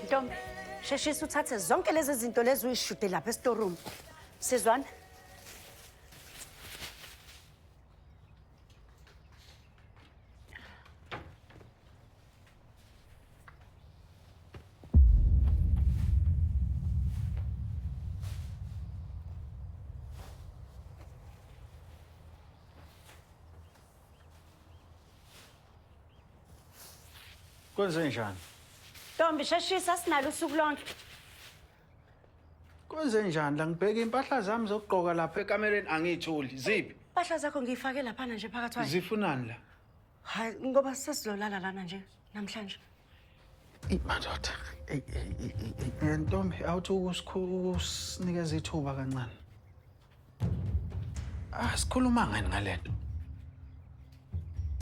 Ntombi, sheshisa uthathe zonke lezi zinto lezi uyishude lapha esitorumu. Sizwana? Kwenze njani? Ntombi sheshisa sinalo usuku lonke. Kwenze njani la ngibheka impahla zami zokugqoka lapha ekamereni angiyitholi. Ziphi? Impahla zakho ngiyifake laphana nje phakathi kwayo. Zifunani la? Hayi ngoba sesizolala lana nje namhlanje. Eyi madoda. Eyi eyi eyi eyi ntombi awuthi ukusinikeza ithuba kancane. Ah sikhuluma ngani ngalento?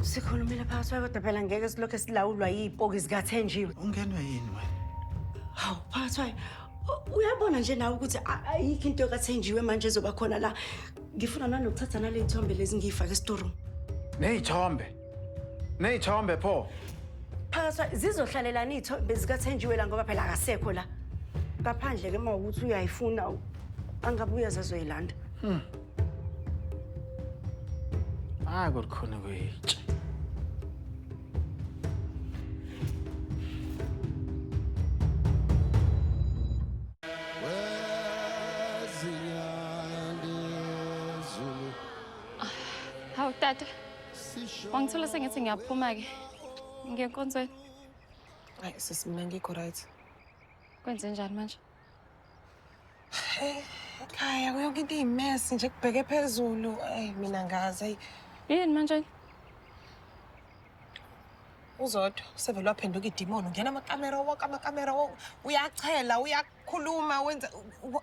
Sikhulumile phakathi kwayo kodwa phela ngeke silokhu silawulwa yipoki zikaThenjiwe. Ungenwe yini wena? Hawu phakathi kwayo uyabona nje nawe ukuthi ayikho into kaThenjiwe manje ezoba khona la. Ngifuna nanokuthatha nale thombe lezi ngiyifake esitorumu. Ney'thombe. Ney'thombe pho. Phakathi zizohlalelana iy'thombe zikaThenjiwe la ngoba phela akasekho la. Ngaphandle ke uma ukuthi uyayifuna angabuya azoyilanda. Hayi kodwa khona kuyitshe. Hawu tata, wangithola sengithi ngiyaphuma-ke. Ngiya enkonzweni. Hayi sisi mina ngikho right. Kwenze njani manje? Ekhaya yonke into iyimesi nje kubheke phezulu. Eyi mina ngazi eyi Yini manje? uZodwa usevele waphenduka idimoni ungena amakamera wonke amakamera wonke uyachela uyakhuluma wenza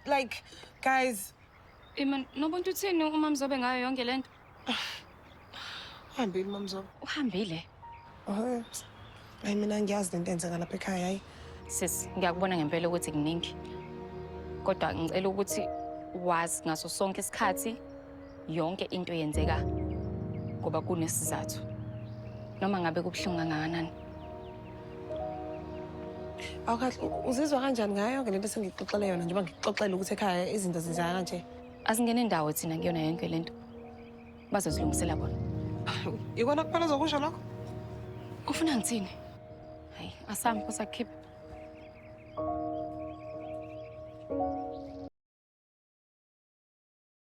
like guys Ima, nobuntu uthini uma mzobe ngayo yonke lento? uhambile mamzobe. Uhambile. Oh. Hayi mina ngiyazi lento enzeka lapha ekhaya hayi. Sis, ngiyakubona ngempela ukuthi kuningi. Kodwa ngicela ukuthi wazi ngaso sonke isikhathi yonke into yenzeka ngoba kunesizathu. Noma ngabe kubuhlungu kangakanani. Awukahle uzizwa kanjani ngayo yonke lento esengikuxoxele yona njengoba ngikuxoxela ukuthi ekhaya izinto zenzeka kanje. Asingene indawo thina kuyona yonke lento. Bazozilungisela bona. Ikona kuphela ozokusho lokho? Ufuna ngithini? Hayi, asambe usakhipha.